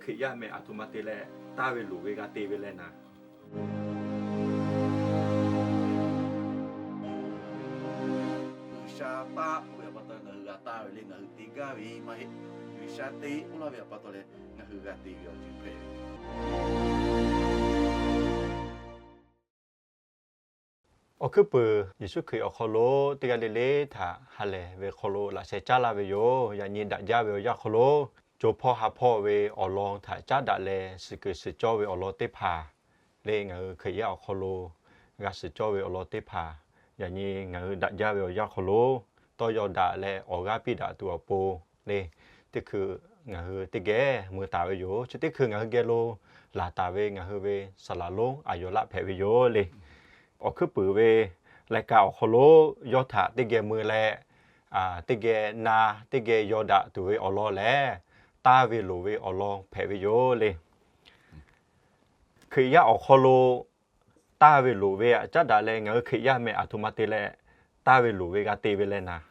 Hkriꞈ yaˇ meh aˬ htoꞈ ma te leh taˇ ve loˍ ve g'a te ve leh naˍ. G'uiˬsha taˆ k'oˆ ve awˬ pa taw leh ngaˬ hui g'a taˇ ve le, ngaˬ hui te gaˇ ve maˇ heˆ. G'uiˬsha te k'oˆ laˇ ve awˬ pa taw leh ngaˬ hui g'a te ve awˬ ceuˬ hpehꞈ ve. Awˬ hkuiˉ puiˍ Yeˍsuˆ Hkriꞈ awˬ hk'aw lo teˇ g'aˇ le le htaꞈ ha lehˬ ve hk'aw lo laꞈ sheh caˉ laˇ ve yoˬ. Yaꞈ nyi daꞈ jaˇ ve awˬ yanˇ hk'aw lo, co hpawˇ ha hpawˇ ve awˬ lawn htaꞈ caˉ daꞈ leh suhˍ kuiˬ suhˍ cawˇ ve awˬ lawn teˇ hpaˍ le, ngaˬ hui Hkriꞈ yaˇ awˬ hk'aw lo g'a suhˍ cawˇ ve awˬ lawn teˇ hpaˍ, yaꞈ nyi ngaˬ hui daꞈ jaˇ ve awˬ yanˇ hk'aw lo, tawˇ yaw daꞈ leh awˬ g'aˇ piˇ daꞈ tuˬ awˬ pon le, teˇ hkui ngaˬ hui teˇ geh mui taˍ ve yoˬ. Chi teˇ hkui ngaˬ hui geh lo laˬ taˍ ve ngaˬ hui ve saˍ laˍ lonˉ Aˍyonˍ laˆ hpehꞈ ve yoˬ le. Awˬ hkuiˉ puiˍ ve lai ka awˬ hk'aw lo yawˇ htaꞈ teˇ geh mui leh, teˇ geh na, teˇ geh yaw daꞈ tuˬ ve awˬ lawn lehˬ, taˇ ve loˍ ve awˬ lawn hpehꞈ ve yoˬ le. Hkriꞈ yaˇ awˬ hk'aw lo taˇ ve loˍ ve htaꞈ caˉ daꞈ leh ngaˬ hui Hkriꞈ yaˇ meh aˬ htoꞈ ma te leh taˇ ve loˍ ve g'a te ve leh naˍ.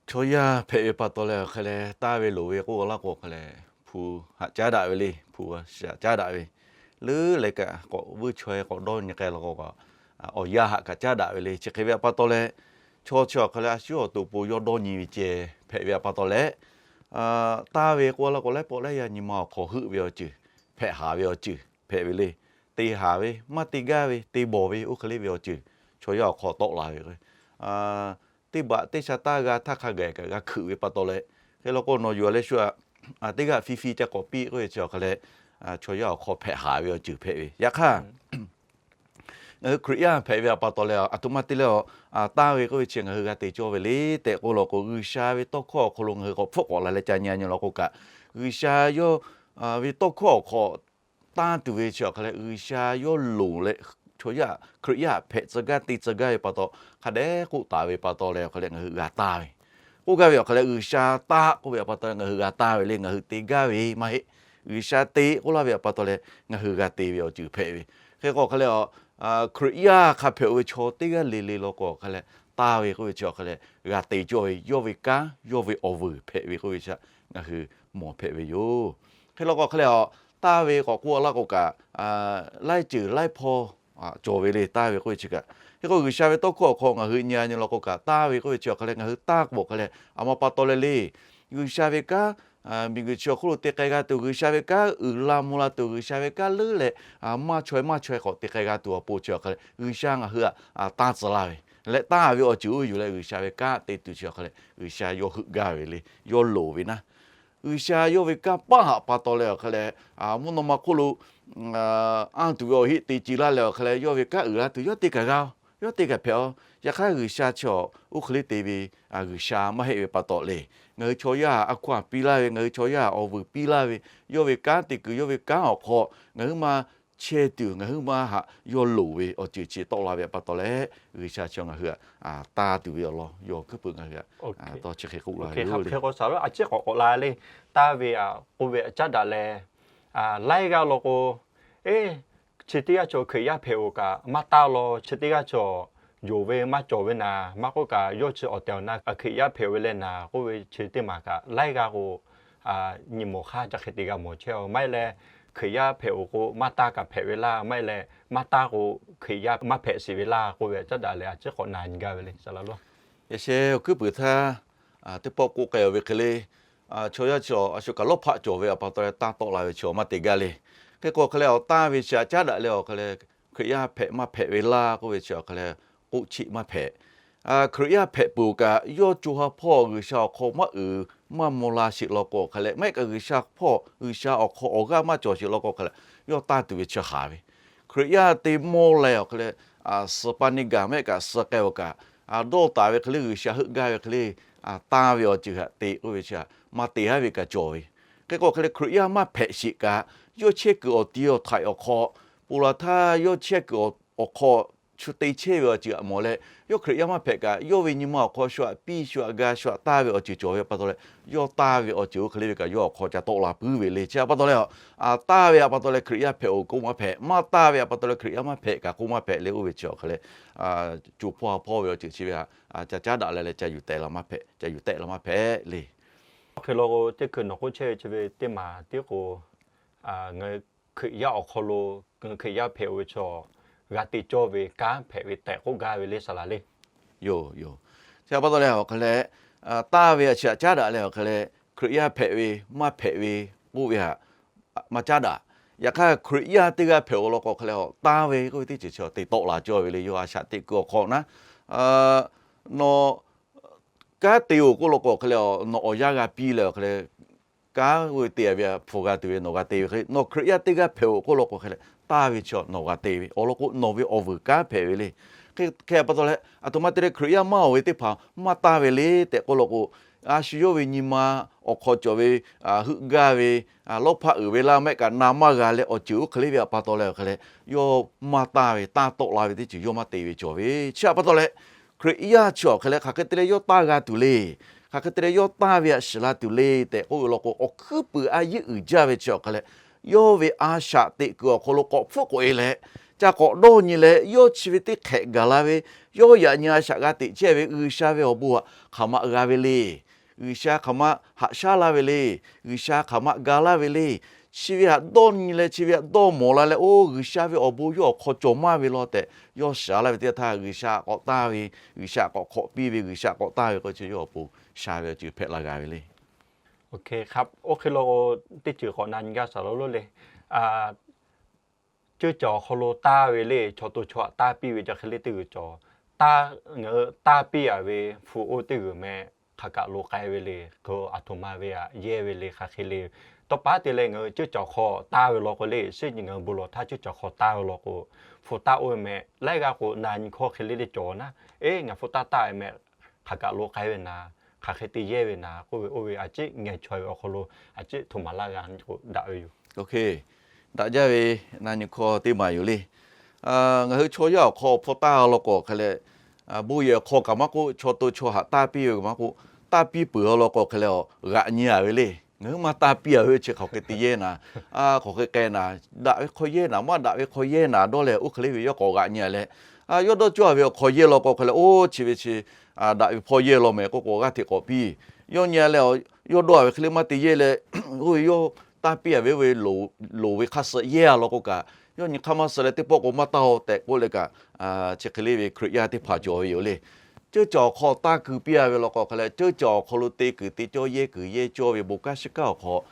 Chaw yaˇ hpehꞈ ve pa taw leh awˬ hk'e leh taˇ ve loˍ ve k'oˆ laˇ k'o hk'e leh, hpu haꞈ caˉ daꞈ ve le, hpu shiˍ haꞈ caˉ daꞈ ve, leuˉ leh kaꞈ k'awꞈ vuiˇ chaweh k'awꞈ dawˇ nyi k'ai la k'o, awˬ yanˇ haꞈ kaꞈ caˉ daꞈ ve le. Chi hk'e ve pa taw leh, chaw chi awˬ hk'e leh a shu awˬ to po yawˇ dawˇ nyi ve ceh hpehꞈ ve pa taw leh, taˇ ve k'oˆ laˇ k'o laiˉ pawˆ laiˉ yaˇ nyi ma awˬ hk'aw heuˆ ve awˬ ceuˬ, hpehꞈ haˍ ve awˬ ceuˬ hpehꞈ ve le. Te haˍ ve, maˇ te gaˇ ve, te bawˬ ve, oˇ hk'e le ve awˬ ceuˬ chaw yaˇ awˬ hk'aw tawˆ la ve. Teˇ baꞈ teˇ sha taˇ g'a htaˇ hk'a gaˬ kaꞈ g'a hkuiꞈ ve pa taw leh, hk'e law k'o nawˬ yuˬ leh shu aꞈ, teˇ g'aˇ fi fi ca k'awꞈ piˇ k'oˆ ve chi awˬ hk'e leh, chaw yaˇ awˬ hk'aw hpehꞈ haˍ ve awˬ ceuˬ hpehꞈ ve. Yaꞈ hk'aˇ, ngaˬ hui Hkriꞈ yaˇ hpehꞈ ve pa taw leh aˬ htoꞈ ma te leh, taˇ ve k'oˆ ve chi ngaˬ hui g'a te cawˇ ve le tehꞈ k'oˆ law k'o, G'uiˬsha ve tawˇ hkawˇ awˬ hk'aw lo ngaˬ hui k'awꞈ hpfuhˆ k'awꞈ la leh ca nyi nyi law k'o kaꞈ, G'uiˬsha yawˇ ve tawˇ hkawˇ awˬ hk'aw taˇ tuˬ ve chi awˬ hk'e leh G'uiˬsha yawˇ loˍ leh chaw yaˇ Hkriꞈ yaˇ hpehꞈ tcuh gaˇ te tcuh gaˇ ve pa taw hk'a dehꞈ k'oˆ taˍ ve pa taw leh awˬ hk'e leh ngaˬ hui g'a taˇ ve. K'oˆ gaˇ ve awˬ hk'e leh G'uiˬsha taˆ k'oˆ ve pa taw leh ngaˬ hui g'a taˇ ve le, ngaˬ hui te gaˇ ve maˇ heˆ. G'uiˬsha te k'oˆ laˇ ve pa taw leh ngaˬ hui g'a te ve awˬ ceuˬ hpehꞈ ve. Hk'e k'o hk'e leh, Hkriꞈ yaˇ hk'a hpehꞈ-o ve chaw teˇ g'aˇ le le law k'o hk'e leh taˇ ve k'oˆ ve chi awˬ hk'e leh g'a te cawˇ ve, yawˇ ve kanˉ yawˇ ve awˬ vuiˬ hpehꞈ ve k'oˆ ve chi ngaˬ hui mawˬ hpehꞈ ve yoˬ. Hk'e law k'o hk'e leh, taˇ ve k'awꞈ k'oˆ laˇ k'o kaꞈ, laiˉ ceuˬ laiˉ hpawˇ cawˬ ve le, taˇ ve k'oˆ ve chi kaꞈ. Hk'e k'o G'uiˬsha ve tawˇ hkawˇ awˬ hk'aw ngaˬ hui nyi nyi law k'o kaꞈ, taˇ ve k'oˆ ve chi awˬ hk'e leh ngaˬ hui taˇ k'o hk'e leh, aˬ ma pa taw leh le, G'uiˬsha ve kanˉ miˬguiˬ chi awˬ hk'oˆ lo te k'ai g'a tuˬ, G'uiˬsha ve kanˉ uiˍ la mvuh la tuˬ, G'uiˬsha ve kanˉ leuˉ leh maˇ chaweh maˇ chaweh k'awꞈ te k'ai g'a tuˬ awˬ pon chi awˬ hk'e leh G'uiˬsha ngaˬ hui htaꞈ taˇ tcuh laˇ ve leh, taˇ ve awˬ ceuˬ oˇ yuˬ leh G'uiˬsha ve kanˉ te tuˬ chi awˬ hk'e leh G'uiˬsha yawˇ heuˆ gaˇ ve le, yawˇ loˍ ve naˉ. G'uiˬsha yawˇ ve kanˇ paˆ haꞈ pa taw leh awˬ hk'e leh, mvuhˇ naw ma hk'oˆ lo anˇ tuˬ ve awˬ heˆ te ce laˇ leh awˬ hk'e leh yawˇ ve kanˉ uiˍ la tuˬ yawˇ te kaꞈ g'a-o. Yawˇ te kaꞈ hpehꞈ-o. Yaꞈ hk'aˇ G'uiˬsha chi awˬ oˇ hk'e le te ve G'uiˬsha maˇ heˆ ve pa taw le, ngaˬ hui chaw yaˇ a hkaw-anˬ piˇ laˇ ve, ngaˬ hui chaw yaˇ awˬ vuiˬ piˇ laˇ ve, yawˇ ve kanˉ te kuiˬ yawˇ ve kanˉ awˬ hk'aw ngaˬ hui maˇ chehˇ tuˬ, ngaˬ hui maˇ haꞈ yawˇ loˍ ve awˬ ceuˬ chi tawˆ la ve pa taw leh, G'uiˬsha chi ngaˬ hui taˇ tuˬ ve awˬ lawn yawˇ hkuiˉ puiˍ ngaˬ hui a taˇ chi hk'e k'oˆ la ve yoˬ le. Hk'e k'o saˍ lo a ciˉ k'awꞈ k'awꞈ la le, taˇ ve k'oˆ ve caˉ daꞈ leh, laiˉ g'aˇ law k'o, eˬ, chi teˇ g'aˇ chaw Hkriꞈ yaˇ hpehꞈ-o kaꞈ maˇ taˇ law, chi teˇ g'aˇ chaw yonˍ ve maˇ cawˬ ve naˍ, maˇ k'oˆ kaꞈ yawˇ chi awˬ tehˬ awˬ na Hkriꞈ yaˇ hpehꞈ-o ve leh naˍ k'oˆ ve chi teˇ maˬ kaꞈ laiˉ g'aˇ k'o, nyi mawˬ hk'aˇ ca hk'e te g'a mawˬ chehˇ-o. Maˇ heˆ leh, Hkriꞈ yaˇ hpehꞈ-o k'o maˇ taˇ kaꞈ hpehꞈ ve laˇ, maˇ heˆ leh maˇ taˇ k'o Hkriꞈ yaˇ maˇ hpehꞈ sheˍ ve laˇ k'oˆ ve caˉ daꞈ leh a ciˉ k'awꞈ na nyi gaˇ ve le, saˍ laꞈ lonˉ. Yaꞈ sheh awˬ hkuiˉ puiˍ htaˇ, teˇ pawˆ k'oˆ k'ai-o ve hk'e le, chaw yaˇ chi a shu kaꞈ lawˇ hpaˆ cawˬ ve awˬ pa taw leh taˇ tawˆ la ve chi awˬ maˇ te gaˇ le. Hk'e k'o hk'e leh awˬ taˇ ve chi a caˉ daꞈ leh awˬ hk'e leh Hkriꞈ yaˇ hpehꞈ maˇ hpehꞈ ve laˇ k'oˆ ve chi awˬ hk'e leh k'oˆ cheˆ maˇ hpehꞈ. Hkriꞈ yaˇ hpehꞈ peuˬ kaꞈ yawˇ co ha hpawˇ G'uiˬsha awˬ hk'aw maˇ uiˍ maˇ mvuh la sheˍ law k'o hk'e leh, maˇ heˆ kaꞈ G'uiˬsha hpawˇ G'uiˬsha awˬ hk'aw awˬ g'aˇ maˇ cawˬ sheˍ law k'o hk'e leh, yawˇ taˇ tuˬ ve chi haˍ ve. Hkriꞈ yaˇ te mawˇ leh awˬ hk'e leh, suhˍ pa neˇ gaˬ mehˆ kaꞈ suh k'ai-o kaꞈ, dawˇ taˍ ve hk'e le G'uiˬsha heuˆ gaˇ ve hk'e le, taˇ ve awˬ ceuˬ htaꞈ te k'oˆ ve chi maˇ te haˉ ve kaꞈ cawˬ ve. Hk'e k'o hk'e leh Hkriꞈ yaˇ maˇ hpehꞈ sheˍ kaꞈ, yawˇ chehˇ kuiˬ awˬ ti awˬ htaiꞈ awˬ hk'aw, ponˬ laˬ htaˇ yawˇ chehˇ kuiˬ awˬ hk'aw shu te chehˇ ve awˬ ceuˬ htaꞈ mawˬ leh, yawˇ Hkriꞈ yaˇ maˇ hpehꞈ kaꞈ, yawˇ ve nyi ma awˬ hk'aw shu htaꞈ piˇ shu htaꞈ ga shu htaꞈ taˇ ve awˬ ceuˬ cawˬ ve pa taw leh, yawˇ taˇ ve awˬ ceuˬ oˇ hk'e le ve kaꞈ yawˇ awˬ hk'aw ca tawˆ la puiˉ ve le. Chi pa taw leh, taˇ ve htaꞈ pa taw leh Hkriꞈ yaˇ hpehꞈ-o k'oˆ maˇ hpehꞈ, maˇ taˇ ve htaꞈ pa taw leh Hkriꞈ yaˇ maˇ hpehꞈ kaꞈ k'oˆ maˇ hpehꞈ le. Oˇ ve chi awˬ hk'e leh, co hpawˇ ha hpawˇ ve awˬ ceuˬ chi ve htaꞈ ca caˉ daꞈ leh leh ca yuˬ tehꞈ la maˇ hpehꞈ, ca yuˬ tehꞈ la maˇ hpehꞈ le. Hk'e law k'o, teˇ hkui nawˬ k'oˆ chehˇ ve chi ve teˇ maˬ tiˉ k'o, ngaˬ hui Hkriꞈ yaˇ awˬ hk'aw lo, Hkriꞈ yaˇ hpehꞈ-o ve chaw g'a te cawˇ ve kanˉ hpehꞈ ve tehꞈ k'oˆ gaˇ ve le saˍ laˍ le. Yoˬ, yoˬ. Chi pa taw leh awˬ hk'e leh, tanˇ ve a chi htaꞈ caˉ daꞈ leh awˬ hk'e leh, Hkriꞈ yaˇ hpehꞈ ve maˇ hpehꞈ ve k'oˆ ve htaꞈ maˇ caˉ daꞈ. Yaꞈ hk'aˇ Hkriꞈ yaˇ teˇ g'aˇ hpehꞈ-o law k'o hk'e leh, tanˇ ve k'oˆ ve teˇ ceuˬ chi te tawˆ la cawˇ ve le. Yawˇ a shaꞈ teꞈ kuiˬ awˬ hk'aw na, nawˬ kanˉ te-o k'oˆ law k'o hk'e leh, nawˬ awˬ yanˇ g'a piˇ leh awˬ hk'e leh, kanˉ oˇ ve te ve htaꞈ hpu g'a tuˬ ve nawˬ g'a te ve hk'e, nawˬ Hkriꞈ yaˇ teˇ g'aˇ hpehꞈ-o k'oˆ law k'o hk'e leh, tanˇ ve chi nawˬ g'a te ve awˬ lawn k'o, nawˬ ve awˬ vuiˬ kanˉ hpehꞈ ve le. Hk'e pa taw leh, aˬ htoꞈ ma te leh Hkriꞈ yaˇ maˇ-oˬ ve teˇ hpaˍ maˇ tanˇ ve le tehꞈ k'oˆ law k'o, a shu yawˇ ve nyi ma awˬ hk'aw cawˬ ve, heuˆ gaˇ ve, lawˇ hpaˆ uiˍ ve laˇ mehˆ kaꞈ na maˇ g'a leh awˬ ceuˬ oˇ hk'e le ve htaꞈ pa taw leh awˬ hk'e leh, yawˇ maˇ tanˇ ve, tanˇ tawˆ la ve teˇ ceuˬ yawˇ maˇ te ve cawˬ ve. Chi htaꞈ pa taw leh, Hkriꞈ yaˇ chi awˬ hk'e leh hk'aˬ hk'e te leh yawˇ tanˇ g'a tuˬ le. Hk'aˬ hk'e te leh yawˇ tanˇ ve htaꞈ shiˍ la tuˬ le tehꞈ k'oˆ ve law k'o, awˬ hkuiˉ puiˍ a yeˉ uiˍ jaˇ ve chi awˬ hk'e leh, yawˇ ve a shaꞈ teꞈ kuiˬ awˬ hk'aw lo k'awꞈ hpfuhˆ k'awꞈ e leh, ca k'awꞈ dawˇ nyi leh, yawˇ chi ve teˇ hk'ehꞈ gaˬ la ve, yawˇ yaꞈ nyi a shaꞈ g'a teꞈ chehˇ ve G'uiˬsha ve awˬ bon htaꞈ hk'aˬ ma g'a ve le. G'uiˬsha hk'aˬ ma haꞈ shaˉ laˇ ve le. G'uiˬsha hk'aˬ ma ga laˇ ve le. Chi ve htaꞈ dawˇ nyi leh chi ve htaꞈ dawˇ mawˬ la leh, oˇ G'uiˬsha ve awˬ bon yawˇ awˬ hk'aw cawˬ maˇ ve law tehꞈ yawˇ shiˍ laˇ ve teˇ htaˇ, G'uiˬsha k'awꞈ tanˇ ve, G'uiˬsha k'awꞈ hk'awꞈ piˇ ve, G'uiˬsha k'awꞈ tanˇ ve k'o chi yawˇ awˬ pon sha ve awˬ ceuˬ hpehꞈ la g'a ve le. Oˇ hk'e law k'o, teˇ ceuˬ k'awꞈ na nyi gaˇ saˍ laˍ lo le. Ceuˇ caˬ awˬ hk'aw lo tanˇ ve le, chaw to chaw htaꞈ tanˇ piˇ ve chi hk'e le teˇ g'uiˬ cawˬ. Ngaˬ hui tanˇ piˇ-a ve hpu oˇ teˇ g'uiˬ meh hk'aˬ kaꞈ lo k'ai ve le. Hk'e aˬ htoꞈ ma ve htaꞈ yehˇ ve le, hk'aˬ hk'e le. Tawˇ paˉ te leh ngaˬ hui ceuˇ caˬ awˬ hk'aw tanˇ ve law k'o le, shinˉ nyi ngaˬ hui bon lawˬ htaˇ ceuˇ caˬ awˬ hk'aw tanˇ ve law k'o, hpu tanˇ oˇ ve meh laiˉ g'aˇ k'o na nyi hkawˇ hk'e le le cawˬ naˉ, eˉ ngaˬ hpu tanˇ tanˇ ve meh hk'aˬ kaꞈ lo k'ai ve naˍ, hk'aˬ hk'e te yehˇ ve naˍ k'oˆ ve oˇ ve a ciˉ ngeh chaweh ve awˬ hk'aw lo a ciˉ htoꞈ ma laˇ g'a k'o daꞈ ve yoˬ. Daꞈ jaˇ ve na nyi hkawˇ teˇ maˬ yoˬ le. Ngaˬ hui chaw yaˇ awˬ hk'aw hpu tanˇ law k'o hk'e leh, bon yehˬ awˬ hk'aw kaꞈ maˇ k'oˆ, chaw to chaw htaꞈ tanˇ piˇ ve kaꞈ maˇ k'oˆ, tanˇ piˇ peuˬ-a law k'o hk'e leh, g'aꞈ nyi-a ve le. Ngaˬ hui maˇ tanˇ piˇ-a ve chi hk'aˬ hk'e te yehˇ naˍ, hk'aˬ hk'e k'ai naˍ, daꞈ ve hk'aw yehˇ naˍ, maˇ daꞈ ve hk'aw yehˇ naˍ dawˇ leh oˇ hk'e le ve yawˇ k'awꞈ g'aꞈ nyi-a leh, yawˇ dawˇ cawˇ-a ve awˬ hk'aw yehˇ law k'o hk'e leh, oˇ chi ve chi daꞈ ve hpawˇ yehˇ law meh k'oˆ k'o g'aˇ hteꞈ k'awꞈ piˇ. Yawˇ nyi-a leh, yawˇ dawˇ-a ve hk'e le maˇ te yehˇ leh, oˇ ve yawˇ tanˇ piˇ-a ve oˇ ve loˍ ve hk'aˇ suh yehˇ-a law k'o kaꞈ, yawˇ nyi hk'aˇ maˇ suh leh teˇ pawˆ k'o maˇ tanˇ-o tehꞈ k'oˆ leh kaꞈ, chi hk'e le ve Hkriꞈ yaˇ teˇ hpaˍ cawˬ ve yoˬ le. Ceuˇ caˬ awˬ hk'aw tanˇ kuiˬ piˇ-a ve law k'o hk'e leh, ceuˇ caˬ awˬ hk'aw lo te kuiˬ te cawˇ yehˇ kuiˬ yehˇ cawˇ ve bon kanˉ shiˉ kanˉ awˬ hk'aw,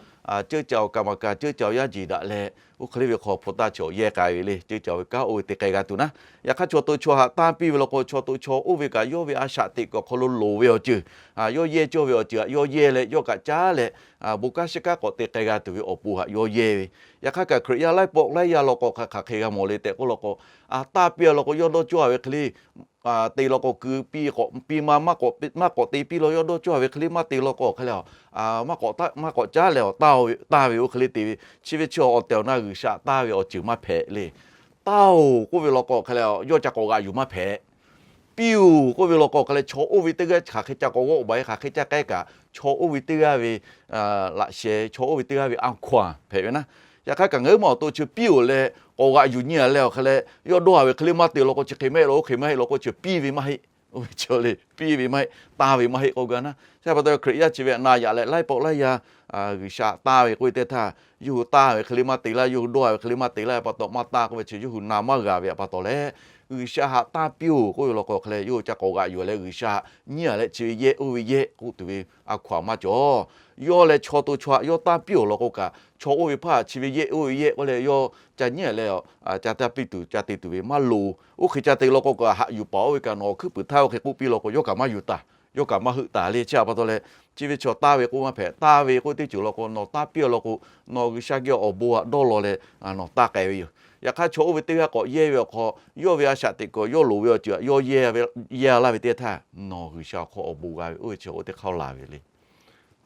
ceuˇ caˬ awˬ kaˍ maˍ kaꞈ ceuˇ caˬ awˬ yaˇ jeˬ daꞈ leh, oˇ hk'e le ve hk'aw hpu tanˇ cawˬ yehˇ k'ai ve le. Ceuˇ caˬ ve kanˉ oˇ ve te k'ai g'a tuˬ naˉ, yaꞈ hk'aˇ chaw to chaw htaꞈ tanˇ piˇ ve law k'o, chaw to chaw oˇ ve kaꞈ yawˇ ve a shaꞈ teꞈ kuiˬ awˬ hk'aw lo loˍ ve awˬ ceuˬ, yawˇ yehˇ cawˇ ve awˬ ceuˬ htaꞈ yawˇ yehˇ leh yawˇ kaꞈ caˉ leh, bon kanˉ shiˉ kanˉ k'awꞈ te k'ai g'a tuˬ ve awˬ pon htaꞈ yawˇ yehˇ ve. Yaꞈ hk'aˇ kaꞈ Hkriꞈ yaˇ laiˉ pawˆ laiˉ yaˇ law k'o hk'aˬ hk'e g'a mawˬ le tehꞈ k'oˆ law k'o, tanˇ piˇ-a law k'o yawˇ dawˇ cawˇ-a ve hk'e le te law k'o, keu piˇ k'awꞈ piˇ ma, maˇ k'awꞈ te piˇ law, yawˇ dawˇ cawˇ-a ve hk'e le maˇ te law k'o hk'e leh, maˇ k'awꞈ caˉ leh tanˇ ve oˇ hk'e le te ve. Chi ve chi awˬ tehˬ awˬ na G'uiˬsha tanˇ ve awˬ ceuˬ maˇ hpehꞈ le. Tanˇ-oˬ k'oˆ ve law k'o hk'e leh, yawˇ ca k'awꞈ g'aꞈ yuˬ maˇ hpehꞈ. Piˇ-oˬ k'oˆ ve law k'o hk'e leh, chaw oˇ ve teˇ g'aˇ hk'aˬ hk'e ca k'awꞈ g'awˆ baˬ-e, hk'aˬ hk'e ca k'ai kaꞈ, chaw oˇ ve teˇ g'aˇ ve laꞈ sheh, chaw oˇ ve teˇ g'aˇ ve a hkaw-anˬ hpehꞈ ve naˉ. Yaꞈ hk'aˇ kaꞈ ngaˬ hui maˇ awˬ to chi piˇ-oˬ leh k'awꞈ g'aꞈ yuˬ nyi-a leh awˬ hk'e leh, yawˇ dawˇ-a ve hk'e le maˇ te law k'o chi hk'e maˇ heˆ law, oˇ hk'e maˇ heˆ law k'o chi piˇ ve maˇ heˆ. Oˇ ve chi le piˇ ve maˇ heˆ, tanˇ ve maˇ heˆ k'oˆ gaˇ naˉ. Chi pa taw Hkriꞈ yaˇ chi ve htaꞈ na yaꞈ leh laiˉ pawˆ laiˉ yaˇ G'uiˬsha tanˇ ve k'oˆ ve teˇ htaˇ, yawˇ hui tanˇ ve hk'e le maˇ te laˇ, yawˇ hui dawˇ-a ve hk'e le maˇ te laˇ pa taw maˇ tanˇ k'oˆ ve chi yawˇ hui na maˇ g'a ve htaꞈ pa taw leh, G'uiˬsha htaꞈ tanˇ piˇ-oˬ k'oˆ ve law k'o hk'e leh, yawˇ hui ca k'awꞈ g'aꞈ yuˬ leh G'uiˬsha nyi-a leh chi ve yehˇ oˇ ve yehˇ k'oˆ tuˬ ve a hkaw-anˬ maˇ cawˬ. Yawˇ leh chaw to chaw htaꞈ yawˇ tanˇ piˇ-oˬ law k'o kaꞈ, chaw oˇ ve hpaˇ chi ve yehˇ oˇ ve yehˇ k'oˆ leh yawˇ ca nyi-a leh, ca tanˇ piˇ tuˬ ca te tuˬ ve maˇ loˍ. Oˇ hk'e ca te law k'o kaꞈ, haꞈ yuˬ paˍ oˇ ve kaꞈ nawˬ hkuiˉ puiˍ htaˇ oˇ hk'e k'oˆ piˇ law k'o, yawˇ kaꞈ maˇ yuˬ taˍ, yawˇ kaꞈ maˇ heuˆ taˍ le. Chi htaꞈ pa taw leh, chi ve chaw tanˇ ve k'oˆ maˇ hpehꞈ. Tanˇ ve k'oˆ teˇ ceuˬ law k'o, nawˬ tanˇ piˇ-a law k'o, nawˬ G'uiˬsha geh awˬ bon htaꞈ dawˇ law leh nawˬ tanˇ k'ai ve yoˬ. Yaꞈ hk'aˇ chaw oˇ ve teˇ g'aˇ k'awꞈ yehˇ ve awˬ hk'aw, yawˇ ve a shaꞈ teꞈ kuiˬ yawˇ loˍ ve awˬ ceuˬ htaꞈ yawˇ yehˇ laˇ ve teˇ htaˇ, nawˬ G'uiˬsha awˬ hk'aw awˬ bon g'a ve oˇ ve chi oˇ teˇ hk'aˇ laˬ ve le.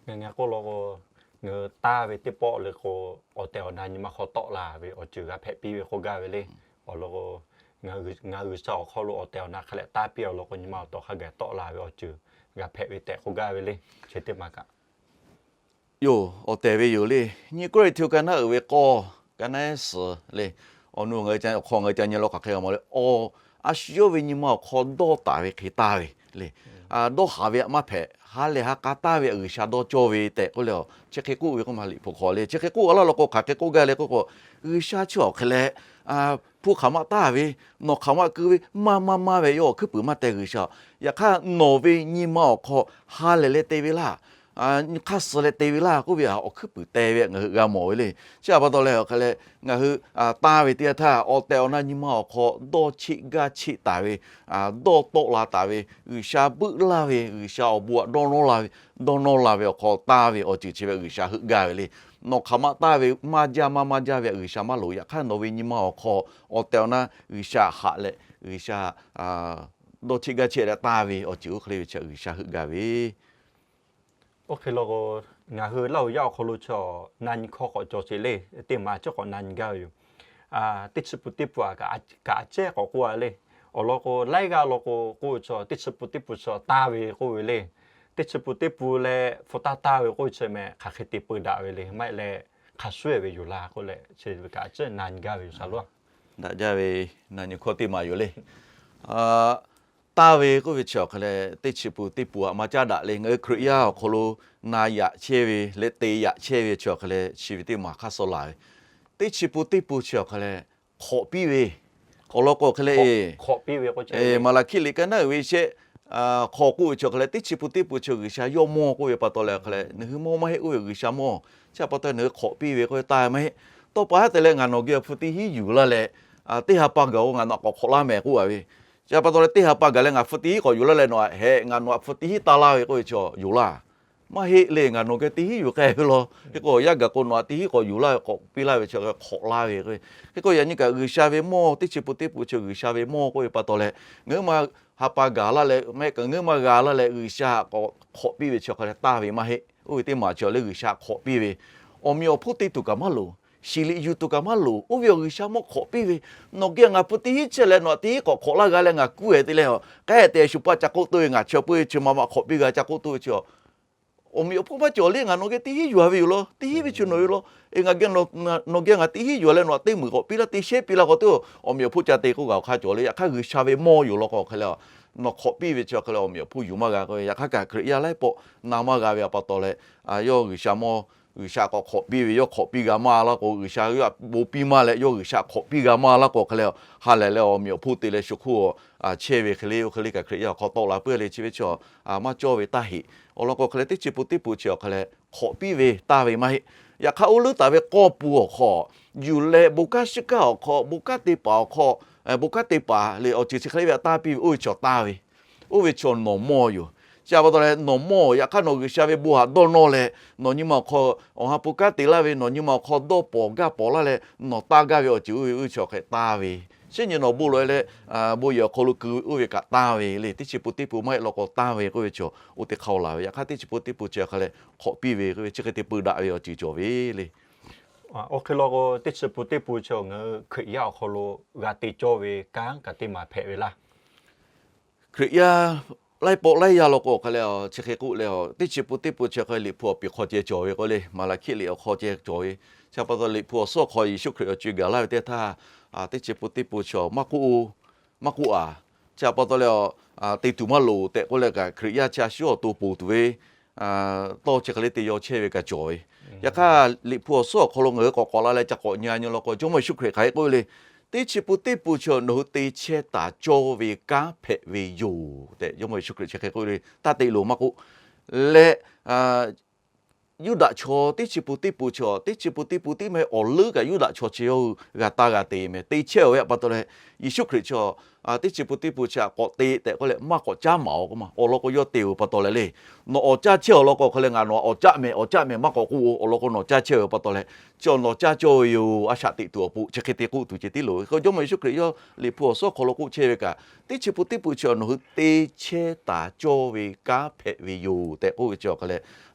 Ngaˬ k'oˆ law k'o, ngaˬ hui tanˇ ve teˇ pawˆ le k'o, awˬ tehˬ awˬ na nyi ma hk'aw tawˆ la ve awˬ ceuˬ g'a hpehꞈ piˇ ve k'oˆ gaˇ ve le. Awˬ lawn k'o, ngaˬ hui G'uiˬsha awˬ hk'aw lo awˬ tehˬ awˬ na hk'a leh tanˇ piˇ-a law k'o, nyi ma awˬ tawꞈ hk'a gaˬ tawˆ la ve awˬ ceuˬ g'a hpehꞈ ve tehꞈ k'oˆ gaˇ ve le. Chi teˇ maˬ kaꞈ yoˬ, awˬ tehˬ ve yoˬ le. Nyi Kawˇrenˍhtuˆ ka naˉ uiˍ ve k'awˇ, ka naˉ suhˍ le. Awˬ nu ngaˬ hui awˬ hk'aw ngaˬ hui ca nyi law hk'aˬ hk'e g'a mawˬ le. A shu yawˇ ve nyi ma awˬ hk'aw dawˇ taˍ ve hk'e tanˇ ve le. dawˇ haˍ ve htaꞈ maˇ hpehꞈ, ha lehˬ ha k'a taˇ ve htaꞈ G'uiˬsha dawˇ cawˇ ve tehꞈ k'oˆ leh, chi hk'e k'oˆ ve k'o, Liꞈ hpu hk'aw le chi hk'e k'oˆ a laˇ law k'o, hk'aˬ hk'e k'oˆ gaˇ le k'oˆ k'o, G'uiˬsha chi awˬ hk'e leh hpu hk'aˬ ma taˇ ve, nawˬ hk'aˬ ma keu ve maˇ maˇ maˇ ve yawˇ awˬ hkuiˉ puiˍ maˇ teh G'uiˬsha. Yaꞈ hk'aˇ nawˬ ve nyi ma awˬ hk'aw ha lehˬ leh te ve laˇ, nyi hk'aˇ suh leh te ve laˇ k'oˆ ve awˬ hkuiˉ puiˍ teh ve ngaˬ hui g'a mawˬ ve le. Chi htaꞈ pa taw leh awˬ hk'e leh ngaˬ hui taˇ ve teˇ yanˇ htaˇ, awˬ tehˬ awˬ na nyi ma awˬ hk'aw dawˇ cheˆ gaˇ cheˆ taˍ ve, dawˇ tawˆ la taˍ ve, G'uiˬsha buiˆ laˇ ve, G'uiˬsha awˬ bon htaꞈ dawˇ nawˇ la ve, dawˇ nawˇ la ve awˬ hk'aw taˇ ve awˬ ceuˬ chi ve G'uiˬsha heuˆ gaˇ ve le. Nawˬ hk'aˬ ma taˇ ve maˇ jaˇ maˇ maˇ jaˇ ve htaꞈ G'uiˬsha maˇ loˍ. Yaꞈ hk'aˇ nawˬ ve nyi ma awˬ hk'aw awˬ tehˬ awˬ na G'uiˬsha haꞈ leh G'uiˬsha dawˇ cheˆ gaˇ cheˆ leh taˇ ve awˬ ceuˬ oˇ hk'e le ve chi G'uiˬsha heuˆ gaˇ ve. Oˇ hk'e law k'o, ngaˬ hui Laˇ huˍ yaˇ awˬ hk'aw lo chaw na nyi hkawˇ k'awꞈ cawˬ sheˍ le. Teˇ maˬ cawˬ k'awꞈ na nyi gaˇ ve yoˬ. Teˇ chi pun teˇ pun kaꞈ a cehˇ k'awꞈ k'oˆ a le. Awˬ lawn k'o, laiˉ g'aˇ law k'o k'oˆ ve chaw teˇ chi pun teˇ pun chaw taˇ ve k'oˆ ve le. Teˇ chi pun teˇ pun leh hpu taˇ taˇ ve k'oˆ ve chi meh hk'aˬ hk'e te peu daꞈ ve le. Maˇ heˆ leh hk'a shuˉ ve yoˬ laˇ k'oˆ leh chi ve kaꞈ a cehˇ na nyi gaˇ ve yoˬ shaˍ loˉ. Daꞈ jaˇ ve na nyi hkawˇ teˇ maˬ yoˬ le. Taˇ ve k'oˆ ve chi awˬ hk'e leh teˇ chi pun teˇ pun htaꞈ maˇ caˉ daꞈ le. Ngaˬ hui Hkriꞈ yaˇ awˬ hk'aw lo na yaꞈ chehˇ ve leh te yaꞈ chehˇ ve chi awˬ hk'e leh chi ve teˇ maˬ hk'aˇ suh laˬ ve, teˇ chi pun teˇ pun chi awˬ hk'e leh hk'awꞈ piˇ ve. Awˬ lawn k'o hk'e leh, Maˍlaˍhkiˆ liꞈ ka naˉ uiˍ ve shehˆ hk'aw k'oˆ ve chi awˬ hk'e leh teˇ chi pun teˇ pun chi G'uiˬsha yawˇ mawˇ k'oˆ ve pa taw leh awˬ hk'e leh, nawˬ hui mawˇ maˇ heˆ, oˇ ve G'uiˬsha mawˇ. Chi htaꞈ pa taw nawˬ hui hk'awꞈ piˇ ve k'oˆ ve taˇ ve maˇ heˆ. Tawˇ pa haˉ te leh ngaˬ nawˬ geh hpu teˇ hinˉ yuˬ laˇ leh, teˇ ha pa gaˬ-o ngaˬ nawˬ htaꞈ k'awꞈ hk'awꞈ laˇ mehˍ k'oˆ a ve. Chi htaꞈ pa taw leh teˇ ha pa gaˬ leh ngaˬ hpu teˇ hinˉ k'awꞈ yuˬ laˇ leh nawˬ htaꞈ hehꞈ ngaˬ nawˬ htaꞈ hpu teˇ hinˉ taˇ laˇ ve k'oˆ ve chi yoˬ laˇ. Maˇ heˆ le, ngaˬ nawˬ geh teˇ hinˉ yuˬ k'ai ve law. Hk'e k'o yaˇ gaˬ k'o nawˬ htaꞈ teˇ hinˉ k'awꞈ yuˬ laˇ ve k'awꞈ piˇ laˇ ve chi hk'awꞈ laˇ ve k'o. Hk'e k'o yaꞈ nyi kaꞈ G'uiˬsha ve mawˇ, teˇ chi pun teˇ pun chi G'uiˬsha ve mawˇ k'oˆ ve pa taw leh, ngaˬ hui ma ha pa gaˬ laˇ leh maˇ heˆ kaꞈ ngaˬ hui ma g'a laˇ leh G'uiˬsha htaꞈ k'awꞈ hk'awꞈ piˇ ve chi awˬ hk'a leh taˇ ve maˇ heˆ. Oˇ ve teˇ maˬ chi awˬ leh G'uiˬsha hk'awꞈ piˇ ve, awˬ meꞈ awˬ hponˇ te tuˬ kaꞈ maˇ loˍ, shiˍ liꞈ yuˬ tuˬ kaꞈ maˇ loˍ. Oˇ ve awˬ G'uiˬsha mawˇ hk'awꞈ piˇ ve, nawˬ geh ngaˬ hpu teˇ hinˉ chehˇ leh nawˬ htaꞈ teˇ hinˉ k'awꞈ hk'awꞈ laˇ g'a leh ngaˬ kuˇ-e te leh a, k'ehˉ te shu paˇ ca k'oˆ toˇ ve ngaˬ chi peuˇ ve chi ma ma hk'awꞈ piˇ g'a ca k'oˆ toˇ ve chi a, awˬ meꞈ awˬ hponˇ maˇ cawˬ le. Ngaˬ nawˬ geh teˇ hinˉ yuˬ a ve yoˬ law, teˇ hinˉ ve chi nawˬ ve law. Ngaˬ geh, nawˬ geh ngaˬ teˇ hinˉ yuˬ a leh nawˬ htaꞈ teˇ muiˬ k'awꞈ piˇ laˇ, teˇ shehˉ piˇ laˇ k'o teˇ awˬ meꞈ awˬ hponˇ ca te k'oˆ gaˬ awˬ hk'aˇ cawˬ le. Yaꞈ hk'aˇ G'uiˬsha ve mawˇ yoˬ law k'o hk'e leh, nawˬ hk'awꞈ piˇ ve chi awˬ hk'e leh awˬ meꞈ awˬ hponˇ yuˬ maˇ g'a k'o, yaꞈ hk'aˇ kaꞈ Hkriꞈ yaˇ laiˉ pawˆ na maˇ g'a ve pa taw leh, yawˇ G'uiˬsha mawˇ, G'uiˬsha k'awꞈ hk'awꞈ piˇ ve, yawˇ hk'awꞈ piˇ g'a maˇ laˇ k'o, G'uiˬsha yawˇ htaꞈ bon piˇ maˇ leh yawˇ G'uiˬsha hk'awꞈ piˇ g'a maˇ laˇ k'o hk'e leh, ha lehˬ leh awˬ meꞈ awˬ hponˇ te leh shu hk'oˆ chehˇ ve hk'e le, oˇ hk'e le kaꞈ Hkriꞈ yaˇ awˬ hk'aw tawˆ la puiˉ le. Chi ve chi maˇ cawˇ ve taˇ heˆ. Awˬ lawn k'o hk'e leh teˇ chi pun teˇ pun chi awˬ hk'e leh hk'awꞈ piˇ ve taˇ ve maˇ heˆ. Yaꞈ hk'aˇ oˇ leuˉ taˍ ve k'awˇ pun awˬ hk'aw yuˬ leh bon kanˉ shiˉ kanˉ awˬ hk'aw, bon kanˉ te paˍ awˬ hk'aw, bon kanˉ te paˍ le awˬ ceuˬ chi hk'e le ve htaꞈ taˇ piˇ ve oˇ ve chi awˬ taˇ ve, oˇ ve chi awˬ nawˬ mawˇ yoˬ. Chi htaꞈ pa taw leh nawˬ mawˇ, yaꞈ hk'aˇ nawˬ G'uiˬsha ve bon htaꞈ dawˇ nawˇ leh nawˬ nyi ma awˬ hk'aw awˬ ha hpu kanˉ te laˇ ve, nawˬ nyi ma awˬ hk'aw dawˇ pawnˍ gaˇ pawnˍ laˇ leh nawˬ taˇ gaˇ ve awˬ ceuˬ oˇ ve oˇ ve chi awˬ hk'e taˇ ve, chi nyi nawˬ bon loꞈ-e leh bon yehˬ awˬ hk'aw lo keu ve oˇ ve kaꞈ taˇ ve le. Teˇ chi pun teˇ pun maˇ heˆ law k'o taˇ ve k'oˆ ve chi oˇ teˇ hk'aˇ laˬ ve. Yaꞈ hk'aˇ teˇ chi pun teˇ pun chi awˬ hk'e leh hk'awꞈ piˇ ve k'oˆ ve chi hk'e te peu daꞈ ve awˬ ceuˬ cawˬ ve le. Oˇ hk'e law k'o teˇ chi pun teˇ pun chi ngaˬ hui Hkriꞈ yaˇ awˬ hk'aw lo g'a te cawˇ ve kanˉ kaꞈ teˇ maˬ hpehꞈ ve laˇ. Hkriꞈ yaˇ laiˉ pawˆ laiˉ yaˇ law k'o awˬ hk'e leh, chi hk'e k'oˆ leh, teˇ chi pun teˇ pun chi hk'e Liꞈ hpu awˬ piˍ hk'aw ceh cawˬ ve k'o le, Maˍlaˍhkiˆ liꞈ awˬ hk'aw ceh cawˬ ve. Chi pa taw Liꞈ hpu awˬ suhˉ awˬ hk'aw Yeˍsuˆ Hkriꞈ awˬ co-e gaˬ laˇ ve teˇ htaˇ, teˇ chi pun teˇ pun chi maˇ k'oˆ, maˇ k'oˆ a. Chi pa taw leh, te tuˬ maˇ loˍ tehꞈ k'oˆ leh kaꞈ Hkriꞈ yaˇ chi a shu awˬ to ponˬ tuˬ ve tawˇ chi hk'e le te yaw chehˇ ve kaꞈ cawˬ ve. Yaꞈ hk'aˇ Liꞈ hpu awˬ suhˉ awˬ hk'aw lo ngaˬ hui k'awꞈ k'awꞈ la leh ca k'awꞈ nyi nyi law k'o, Jawˇmawˇ Yeˍsuˆ Hkriꞈ hk'aˬ hk'e k'oˆ ve le, teˇ chi pun teˇ pun chi nawˬ hui te chehˇ taˍ cawˇ ve kanˉ hpehꞈ ve yoˬ tehꞈ Jawˇmawˇ Yeˍsuˆ Hkriꞈ chi hk'e k'oˆ ve le. Taˇ te loˍ maˇ k'oˆ leh, Yuˇdaꞈ chaw teˇ chi pun teˇ pun chi, teˇ chi pun teˇ pun tiˉ meh awˬ leuˉ kaꞈ Yuˇdaꞈ chaw chi yawˇ hui g'a taˇ g'a te meh. Te chehˇ-oˬ ve pa taw leh, Yeˍsuˆ Hkriꞈ chi teˇ chi pun teˇ pun chi htaꞈ k'awꞈ te tehꞈ k'oˆ leh maˇ k'awꞈ caˉ maˍ-oˬ k'oˆ ma. Awˬ lawn k'o yawˇ te-oˬ pa taw leh le, nawˬ awˬ caˇ chehˇ awˬ lawn k'o hk'e leh ngaˬ nawˬ htaꞈ awˬ caˆ meh, awˬ caˆ meh maˇ k'awꞈ k'oˆ-oˬ. Awˬ lawn k'o nawˬ caˇ chehˇ-oˬ pa taw leh, chi nawˬ caˇ cawˇ ve yoˬ. A shaꞈ teꞈ tuˬ awˬ pon chi hk'e te k'oˆ tuˬ ceh tiˉ loˍ ve k'o, Jawˇmawˇ Yeˍsuˆ Hkriꞈ yawˇ Liꞈ hpu awˬ suhˉ hk'aw lo k'oˆ chehˇ ve kaꞈ, teˇ chi pun teˇ pun chi nawˬ hui te chehˇ taˍ cawˇ ve kanˉ hpehꞈ ve yoˬ tehꞈ k'oˆ ve chi awˬ hk'e leh,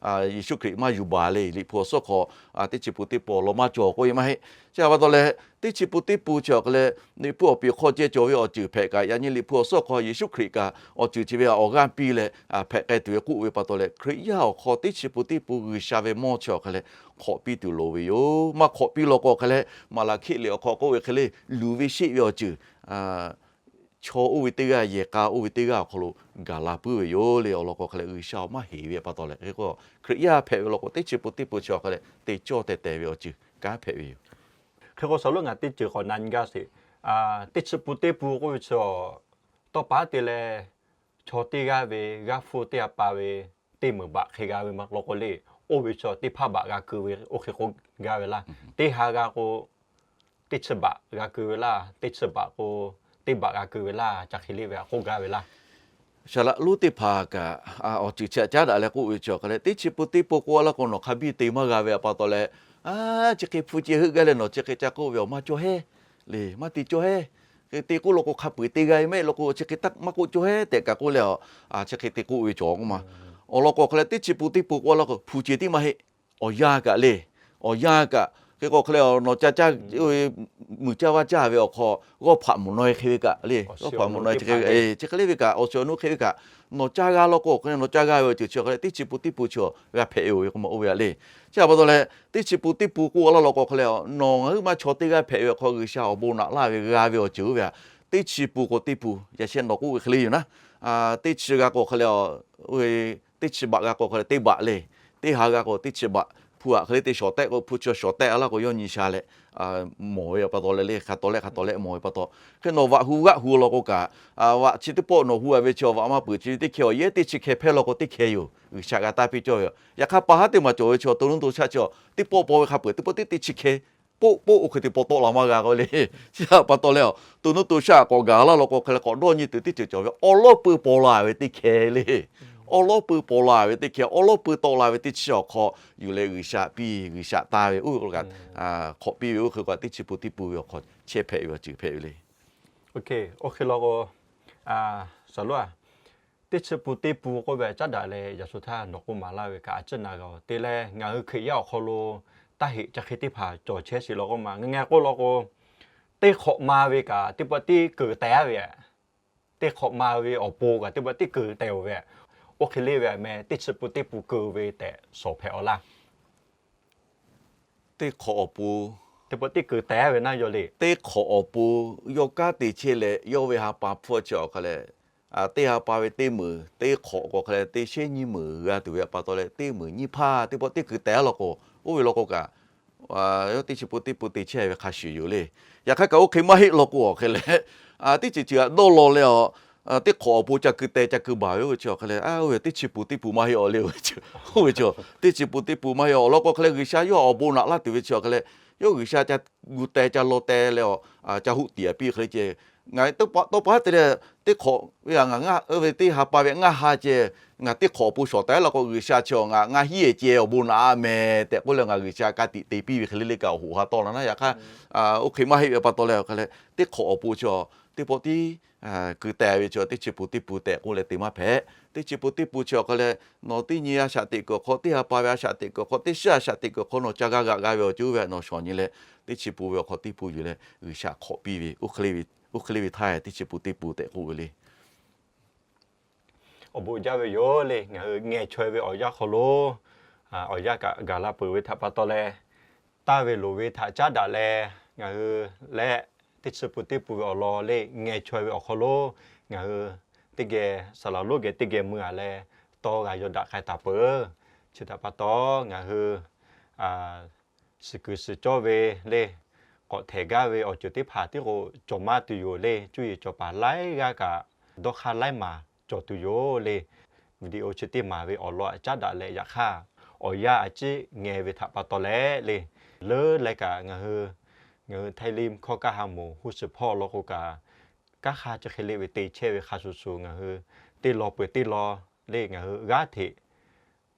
Yeˍsuˆ Hkriꞈ maˇ yuˬ baˬ le. Liꞈ hpu awˬ suhˉ hk'aw teˇ chi pun teˇ pun awˬ lawn maˇ cawˬ k'oˆ ve maˇ heˆ. Chi pa taw leh, teˇ chi pun teˇ pun chi awˬ hk'e leh Liꞈ hpu awˬ piˍ hk'aw ceh cawˬ ve awˬ ceuˬ hpehꞈ kaꞈ, yaꞈ nyi Liꞈ hpu awˬ suhˉ hk'aw Yeˍsuˆ Hkriꞈ kaꞈ awˬ ceuˬ chi ve awˬ g'aˇ piˇ leh hpehꞈ k'ai tuˬ ve k'oˆ ve pa taw leh, Hkriꞈ yaˇ awˬ hk'aw teˇ chi pun teˇ pun G'uiˬsha ve mawˇ chi awˬ hk'e leh hk'awꞈ piˇ tuˬ loˍ ve yoˬ. Maˇ hk'awꞈ piˇ law k'o hk'e leh, Maˍlaˍhkiˆ liꞈ awˬ hk'aw k'oˆ ve hk'e le, luˬ ve sheˆ ve awˬ ceuˬ chaw oˇ ve teˇ g'aˇ, yehˬ k'a oˇ ve teˇ g'aˇ awˬ hk'aw lo gaˬ la puiˉ ve yoˬ le. Awˬ lawn k'o hk'e leh G'uiˬsha awˬ maˇ heˍ ve pa taw leh, hk'e k'o Hkriꞈ yaˇ hpehꞈ ve law k'o teˇ chi pun teˇ pun chi awˬ hk'e leh te cawˇ teh teh ve awˬ ceuˬ kanˉ hpehꞈ ve yoˬ. Hk'e k'o, saˍ lonˉ ngaˬ teˇ ceuˬ k'awꞈ na nyi gaˇ sheˍ. Teˇ chi pun teˇ pun k'oˆ ve chi, tawˇ pa te leh chaw teˇ g'aˇ ve g'aˇ hpfuhˇ teˇ ha pa ve teˇ meunˍ baꞈ hk'e g'a ve ma law k'o le, oˇ ve chi teˇ hpaˇ baꞈ g'a keu ve oˇ hk'e k'oˆ gaˇ ve laˇ. Teˇ ha g'a k'o, teˇ chi baꞈ g'a keu ve laˇ, teˇ chi baꞈ k'o, teˇ baꞈ g'a keu ve laˇ, ca hk'e le ve htaꞈ k'oˆ gaˇ ve laˇ. Saˍ laꞈ lonˉ teˇ hpaˍ kaꞈ awˬ ceuˬ chi htaꞈ caˉ daꞈ leh k'oˆ ve chi awˬ hk'e leh, teˇ chi pun teˇ pun k'oˆ laˇ k'o nawˬ hk'a biˇ te maˇ g'a ve pa taw leh, chi hk'e hpu ce heuˆ gaˇ leh nawˬ chi hk'e ca k'oˆ ve awˬ maˇ cawˇ hehˉ le, maˇ te cawˇ hehˉ. Hk'e te k'oˆ law k'o hk'a peu-eˬ te g'a ve mehˆ law k'o chi hk'e maˇ k'oˆ cawˇ hehˉ tehꞈ kaꞈ k'oˆ leh, chi hk'e te k'oˆ ve cawˬ k'oˆ ma. Awˬ lawn k'o hk'e leh teˇ chi pun teˇ pun k'oˆ laˇ k'o hpu ce tiˉ maˇ heˆ. Awˬ yanˇ kaꞈ le, awˬ yanˇ kaꞈ hk'e k'o hk'e leh nawˬ ca caˇ, muiˬ caˇ vaˇ caˇ ve awˬ hk'aw g'awˇ hpaꞈ mvuhˬ naw e hk'e ve kaꞈ le, g'awˇ hpaꞈ mvuhˬ naw e chi hk'e ve kaꞈ, awˬ shiˍ awˬ nu hk'e ve kaꞈ, nawˬ caˇ g'a law k'o hk'e leh nawˬ caˇ g'a ve awˬ ceuˬ chi hk'e leh teˇ chi pun teˇ pun chi g'a hpehꞈ ve yoˬ k'oˆ ma oˇ ve a le. Chi htaꞈ pa taw leh teˇ chi pun teˇ pun k'oˆ laˇ law k'o hk'e leh nawˬ ngaˬ huiˉ maˇ chaw teˇ g'aˇ hpehꞈ ve awˬ hk'aw G'uiˬsha awˬ bon naꞈ laˇ ve g'a ve awˬ ceuˬ oˇ ve a, teˇ chi pun k'o teˇ pun yaꞈ sheh nawˬ k'oˆ ve hk'e le yoˬ naˉ. Teˇ chi g'a k'o hk'e leh, teˇ chi baꞈ g'a k'o hk'e leh teˇ baꞈ le, teˇ ha g'a k'o teˇ chi baꞈ, hpu aꞈ hk'e le te shawˍ tehˆ k'o hpu chi shawˍ tehˆ a laˇ k'o yawˇ nyi sha leh mawˬ ve pa taw leh le, hk'a taw leh hk'a taw leh mawˬ ve pa taw, hk'e nawˬ vaꞈ hu g'aˆ hu law k'o kaꞈ, vaꞈ chi teˇ pawˆ nawˬ hu a ve chi vaꞈ maˇ peuˬ chi ve teˇ hkeh awˬ yehˉ teˇ chi hkeh hpehˇ law k'o teˇ hkeh yoˬ. G'uiˬsha g'a taˇ piˇ cawˇ ve yoˬ. Yaꞈ hk'aˇ pa haˉ teˇ maˬ cawˬ ve chi to nuˇ to shaˆ chi teˇ pawˆ paw ve hk'a peu-eˬ teˇ pawˆ teˇ teˇ chi hkeh poˆ poˆ oˇ hk'e te paw tawˆ la maˇ g'a k'o le. Chi htaꞈ pa taw leh, to nuˇ to shaˆ k'awꞈ gaˬ laˇ law k'o hk'e leh k'awꞈ dawˇ nyi tuˬ teˇ ceuˬ cawˬ ve awˬ lawˉ pui paw la ve teˇ hkeh le. Awˬ lawˉ pui paw la ve teˇ hkeh, awˬ lawˉ pui tawˆ la ve teˇ chi awˬ hk'aw yuˬ leh G'uiˬsha piˇ G'uiˬsha taˇ ve oˇ ve k'o kaꞈ, hk'awꞈ piˇ ve oˇ hk'e k'o teˇ chi pun teˇ pun ve awˬ hk'aw chehˇ hpehꞈ ve awˬ ceuˬ hpehꞈ ve le. Oˇ hk'e law k'o, saˍ lonˉ a, teˇ chi pun teˇ pun k'oˆ ve caˉ daꞈ leh yaꞈ shu htaˇ nawˬ k'oˆ maˍ laˇ ve kaꞈ a ciˉ na g'a-oˬ. Te leh ngaˬ hui Hkriꞈ yaˇ awˬ hk'aw lo taˇ heꞈ ca hk'e teˇ hpaˍ cawˬ chehˇ sheˍ law k'oˆ ma. Ngaˬ ngaˬ k'oˆ law k'o, teˇ hk'awꞈ ma ve kaꞈ teˇ pawˆ tiˉ keu teh-a ve, teˇ hk'awꞈ ma ve awˬ pon kaꞈ teˇ pawˆ tiˉ keu teh-oˬ ve, oˇ hk'e le ve meh teˇ chi pun teˇ pun keu ve tehꞈ shawˍ hpehꞈ-aw laˇ. Teˇ hk'awꞈ awˬ pon, teˇ pawˆ tiˉ keu teh-a ve naˉ yawˇ le. Teˇ hk'awꞈ awˬ pon yawˇ kanˉ te chehˇ leh yawˇ ve ha pa hpfuhˇ chi awˬ hk'a leh, teˇ ha pa ve teˇ meunˍ teˇ hk'awꞈ k'o hk'a leh teˇ shehnˉ nyiˇ meunˍ g'a tuˬ ve pa taw leh teˇ meunˍ nyiˇ hpaˇ teˇ pawˆ tiˉ keu teh-a law k'o, oˇ ve law k'o kaꞈ yawˇ teˇ chi pun teˇ pun te chehˇ ve hk'a shuˍ yoˬ le. Yaꞈ hk'aˇ kaꞈ oˇ hk'e maˇ heˆ law k'o awˬ hk'e leh, teˇ ceuˬ ceuˬ htaꞈ dawˇ law leh, teˇ hk'awꞈ awˬ pon ca keu teh ca keu baˬ ve oˇ ve chi awˬ hk'e leh, oˇ ve teˇ chi pun teˇ pun maˇ heˆ-aw le. Oˇ ve chi teˇ chi pun teˇ pun maˇ heˆ. Awˬ lawn k'o hk'e leh G'uiˬsha yawˇ awˬ bon naꞈ laˇ tuˬ ve chi awˬ hk'e leh, yawˇ G'uiˬsha ca gu teh ca law teh leh, ca hoˆ tiꞈ-a piˇ hk'e le ce. Ngaˬ tawˇ pa haˉ te leh teˇ hk'awꞈ ve ngaˬ ngaˇ ve teˇ ha pa ve ngaˇ ha ceh, ngaˬ teˇ hk'awꞈ awˬ pon shawˍ teh law k'o G'uiˬsha chi ngaˬ ngaˇ hiˉ-e ceh awˬ bon naꞈ-a meh tehꞈ k'oˆ leh ngaˬ G'uiˬsha ka tiꞈ te piˇ ve hk'e le le kaꞈ awˬ hoꞈ ha tawˆ la naˉ. Yaꞈ hk'aˇ oˇ hk'e maˇ heˆ ve pa taw leh awˬ hk'e leh teˇ hk'awꞈ awˬ pon chi teˇ pawˆ tiˉ keu teh ve chi teˇ chi pun teˇ pun tehꞈ k'oˆ leh te maˇ hpehꞈ. Teˇ chi pun teˇ pun chi awˬ hk'e leh nawˬ teˇ nyi a shaꞈ teꞈ kuiˬ awˬ hk'aw, teˇ ha pa ve a shaꞈ teꞈ kuiˬ awˬ hk'aw, teˇ shiˉ a shaꞈ teꞈ kuiˬ awˬ hk'aw nawˬ ca g'a g'aꞈ g'a ve awˬ ceuˬ oˇ ve htaꞈ nawˬ shawˍ nyi leh teˇ chi pun ve awˬ hk'aw teˇ pun yuˬ leh G'uiˬsha hk'awꞈ piˇ ve, oˇ hk'e le ve htaˇ teˇ chi pun teˇ pun tehꞈ k'oˆ ve le. Awˬ bon jaˇ ve yoˬ le. Ngaˬ hui ngeh chaweh ve awˬ yanˇ hk'aw lo awˬ yanˇ kaꞈ gaˬ la peuˬ ve htaꞈ pa taw leh, taˇ ve loˍ ve htaꞈ caˉ daꞈ leh ngaˬ hui leh teˇ chi pun teˇ pun ve awˬ lawn le ngeh chaweh ve awˬ hk'aw lo ngaˬ hui teˇ geh saˍ laˍ lonˉ geh teˇ geh mui-a leh tawˇ g'a yaw daꞈ k'ai taˍ peuˬ. Chi htaꞈ pa taw ngaˬ hui suhˍ kuiˬ suhˍ cawˇ ve le k'awꞈ htehˍ gaˇ ve awˬ ceuˬ teˇ hpaˍ tiˉ k'o cawˬ maˇ tuˬ yoˬ le. Cuˇ yiˍ cawˬ paˍ laiˉ g'aˇ kaꞈ dawˇ hk'aˇ laiˉ maˬ cawˬ tuˬ yoˬ le. Video chi teˇ maˬ ve awˬ lawn caˉ daꞈ leh yaꞈ hk'aˇ awˬ yanˇ a ciˉ ngeh ve htaꞈ pa taw leh le, leuˉ leh kaꞈ ngaˬ hui, ngaˬ hui Htaiˇ Limˇ Hkawˇ Kaˇ Ha Moˍ Huˇ Suhˍ Hpawˇ law k'o kaꞈ, kanˉ hk'a chi hk'e le ve te chehˇ ve hk'a shuˍ shuˍ ngaˬ hui teˇ law peuˬ teˇ law le ngaˬ hui g'aˇ hteꞈ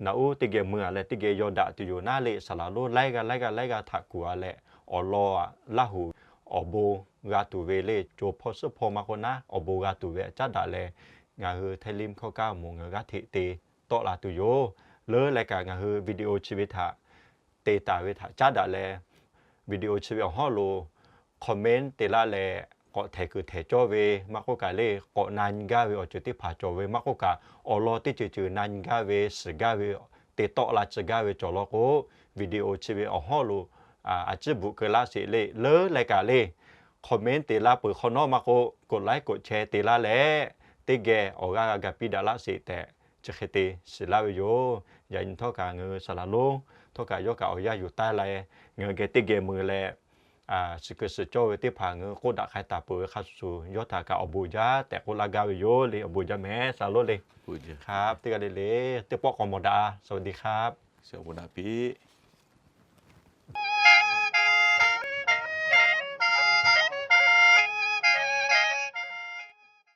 naꞈ uˉ teˇ geh mui-a leh teˇ geh yaw daꞈ tuˬ yoˬ naˉ le. Saˍ laˍ lonˉ laiˉ g'aˇ laiˉ g'aˇ laiˉ g'aˇ htaꞈ kuˬ-a leh awˬ lawn Laˇ huˍ awˬ bon g'a tuˬ ve le co hpawˇ suhˉ hpawˇ maˇ k'oˆ naˉ awˬ bon g'a tuˬ ve caˉ daꞈ leh, ngaˬ hui Htaiˇ Limˇ Hkawˇ Kaˇ Moˍ ngaˬ hui g'aˇ hteꞈ te tawˆ la tuˬ yoˬ. Leuˉ leh kaꞈ ngaˬ hui video chi ve htaꞈ te taˍ ve htaꞈ caˉ daꞈ leh, video chi ve awˬ hawˉ lo comment te laˇ leh, k'awꞈ htehˍ kuiˬ htehˍ cawˇ ve maˇ k'oˆ kaꞈ le, k'awꞈ na nyi gaˇ ve awˬ ceuˬ teˇ hpaˍ cawˬ ve maˇ k'oˆ kaꞈ, awˬ lawn teˇ ceuˬ ceuˬ na nyi gaˇ ve shiˍ gaˇ ve te tawˆ la tcuh gaˇ ve cawˬ law k'o, video chi ve awˬ hawˉ lo a ciˉ bvuhꞈ keu laˇ sheˍ le. Leuˉ leh kaꞈ le comment te laˇ peuˬ hk'awꞈ nawˉ maˇ k'oˆ, กดไลค์ กดแชร์ te laˇ leh, teˇ geh awˬ g'aˇ g'a ga piˇ daꞈ laˇ sheˍ tehꞈ chi hk'e te shiˍ laˇ ve yoˬ. Yaꞈ nyi htawˇ kaꞈ ngaˬ hui saˍ laˍ lonˉ htawˇ kaꞈ yawˇ kaꞈ awˬ yanˇ yuˬ taˇ leh, ngaˬ hui geh teˇ geh mui leh, shiˍ keu shiˍ cawˇ ve teˇ hpaˍ ngaˬ hui k'oˆ daꞈ k'ai taˍ peuˬ ve hk'a shuˍ shuˍ, yawˇ htaꞈ kaꞈ awˬ bon jaˇ tehꞈ k'oˆ laˇ gaˇ ve yoˬ le. Awˬ bon jaˇ mehˍ saˍ laˍ lonˉ le. Hk'a teˇ g'aˇ le le, teˇ pawˆ k'awꞈ mawˬ daꞈ. สวัสดีครับ awˬ bon daꞈ piˇ.